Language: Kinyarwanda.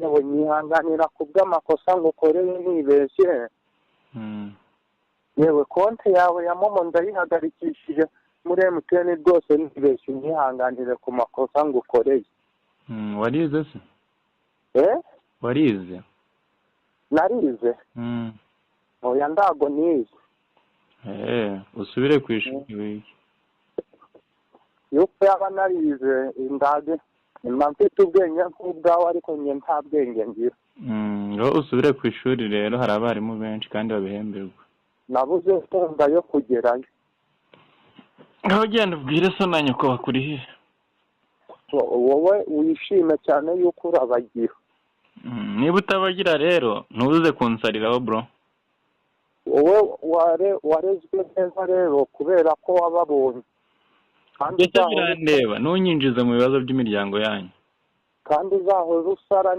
Yewe, nyihanganira ku bw'amakosa ngukoreye nibeshye. Yewe, konti yawe ya MoMo ndayihagarikishije muri MTN. Rwose nibeshye, unyihanganire ku makosa ngukoreye. Warize se? Eh? Warize? Narize? Oya, ndago nize. Usubire ku ishuri wige. Yuko yaba narize, ndage mba mfite ubwenge nk'ubwawe, ariko njye nta bwenge ngira. Ngaho usubire ku ishuri rero, hari abarimu benshi kandi babihemberwa. Nabuze inkunga yo kugerayo. Ngaho genda ubwire so na nyoko bakurihire. Wowe wishime cyane yuko urabagira. Niba utabagira rero, ntuze kunsariraho, bro. Wowe warezwe neza rero kubera ko wababonye kandi Ndetse uzahora birandeba, ntunyinjize mu bibazo by'imiryango yanyu. Kandi uzahora usara.